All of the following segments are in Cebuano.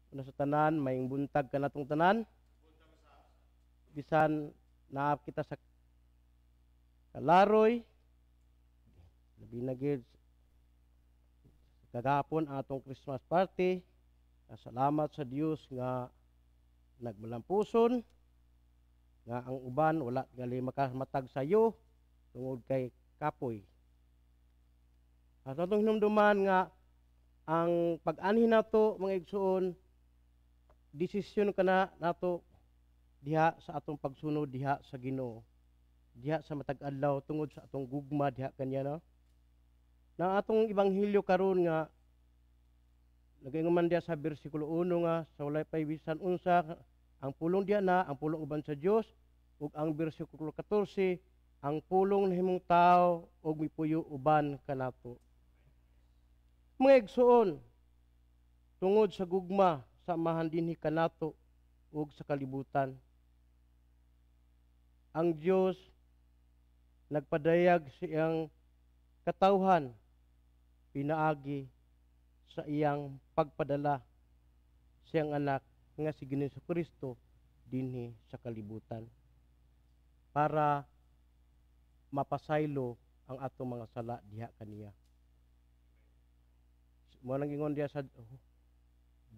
Una sa tanan, maayong buntag kanatong tanan. Bisan naa kita sa kalaroy, labi na gyud kagahapon ang atong Christmas party. Salamat sa Dios nga nagmalampuson nga ang uban wala gali makamatag sayo tungod kay kapoy. At atong hinumduman nga ang pag-anhi nato, mga igsuon, desisyon kana nato diha sa atong pagsunod diha sa Ginoo diha sa matag adlaw tungod sa atong gugma diha kaniya, no? Na atong ebanghelyo karon nga nagaingon man diha sa bersikulo 1 nga sa walay pay bisan unsa, ang Pulong diha na ang Pulong uban sa Dios, ug ang bersikulo 14, ang Pulong nahimong tao ug mipuyo uban kanato. Mga igsuon, tungod sa gugma sa Amahan dinhi kanato ug sa kalibutan, ang Dios nagpadayag sa iyang katawhan pinaagi sa iyang pagpadala sa iyang anak nga si Ginoong Kristo dinhi sa kalibutan para mapasaylo ang atong mga sala diha kaniya. Mao nang ingon diha sa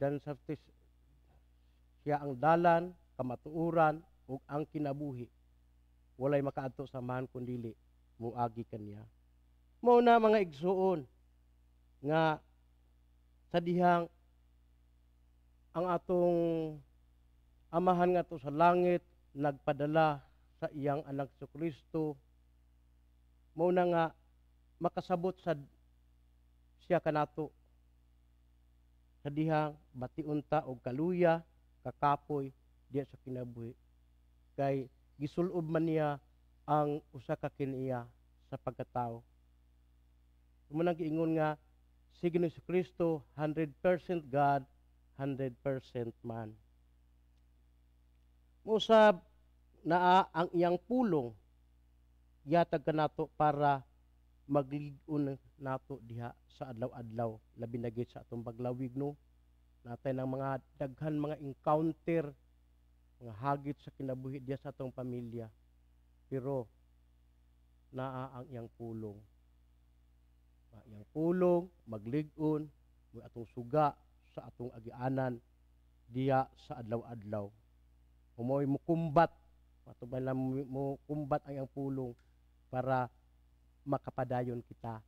Dan sa siya ang dalan, kamatuoran ug ang kinabuhi. Walay makaadto sa Amahan kun dili moagi kaniya. Mao na, mga igsuon, nga sa dihang ang atong Amahan nga sa langit nagpadala sa iyang anak sa Kristo, mao na nga makasabot sad siya kanato sa dihang bation ta og kaluya, kakapoy diha sa kinabuhi kay gisulob man niya ang usa ka kaniya sa pagkatao. Mao nang giingon nga si Ginoong Kristo 100% God, 100% man. Mosab naa ang iyang pulong gihatag kanato para maglig-on nato diha sa adlaw-adlaw, labi na gyud sa atong paglawig, no? Natay ng mga daghan mga encounter, mga hagit sa kinabuhi diha sa atong pamilya, pero naa ang iyang pulong. Ang iyang pulong maglig-on mo atong suga sa atong agianan diha sa adlaw-adlaw. Mo'y mukumbat ato ba lang, mo kumbat ang iyang pulong para makapadayon kita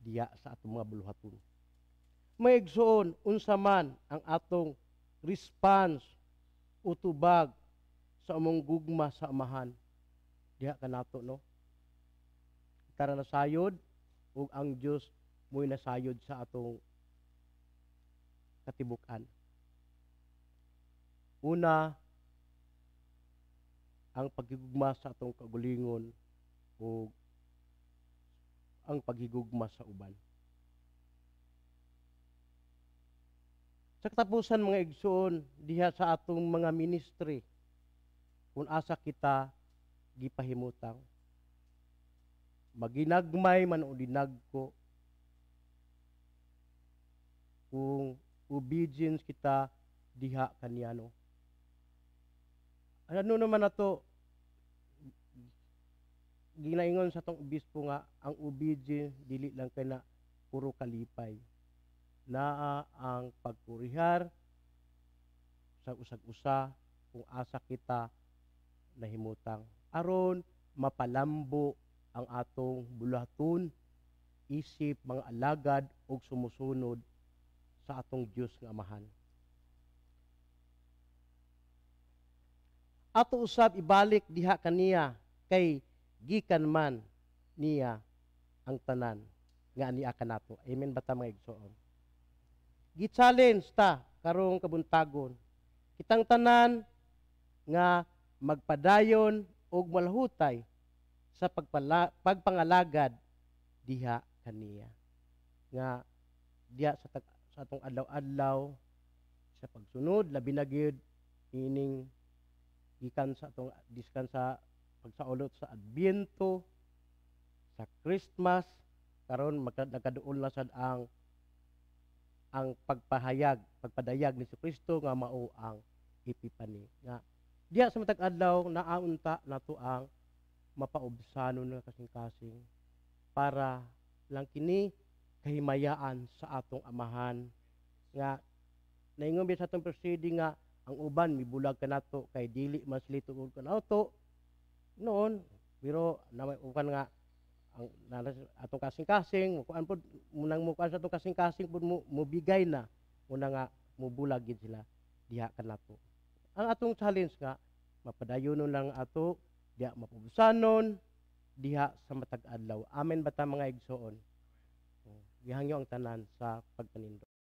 diya sa atong mga buluhaton. Mga igsoon, unsa man ang atong response o tubag sa among gugma sa Amahan diha kanato, no? Tara, nasayod ug ang Dios mo'y nasayod sa atong katibuk-an. Una, ang paghigugma sa atong kaugalingon ug ang paghigugma sa uban. Sa katapusan, mga igsoon, diha sa atong mga ministry, kung asa kita gipahimutang, maginagmay man o dinagko, kung obedience kita diha kaniya, no? Ano naman nato ginaingon sa atong obispo nga ang obedience dili lang kay na puro kalipay. Naa ang pagkurihar sa usag-usa kung asa kita nahimutang aron mapalambo ang atong buluhaton isip mga alagad og sumusunod sa atong Dios nga Amahan. Ato usab ibalik diha kaniya kay gikan man niya ang tanan nga ania kanato. Amen ba ta, mga igsoon? Gi-challenge ta karong kabuntagon kitang tanan nga magpadayon og malahutay sa pagpangalagad diha kaniya. Nga diha sa atong adlaw-adlaw sa pagsunod, labi na gyud ining gikan sa atong diskan sa pagsaulot sa Adbyento, sa Christmas karon, nagkaduol na sad ang Ang pagpahayag, pagpadayag ni Kristo nga mao ang Epiphany nga diha sa matag adlaw naa unta nato ang mapaubsanon nga kasing-kasing para lang kini kahimayaan sa atong Amahan nga naingon sa atong proceeding nga ang uban mibulag kanato kay dili man sila tuod kanato noon, pero na uban nga ang atong kasing-kasing mukuan pod munang mukuan sa atong kasing-kasing pod mo mobigay na muna nga mubulag gid sila diha kanato. Ang atong challenge nga mapadayonon lang ato diha, mapubsanon diha sa matag adlaw. Amen bata, mga igsoon? Gihangyo ang tanan sa pagpanindot.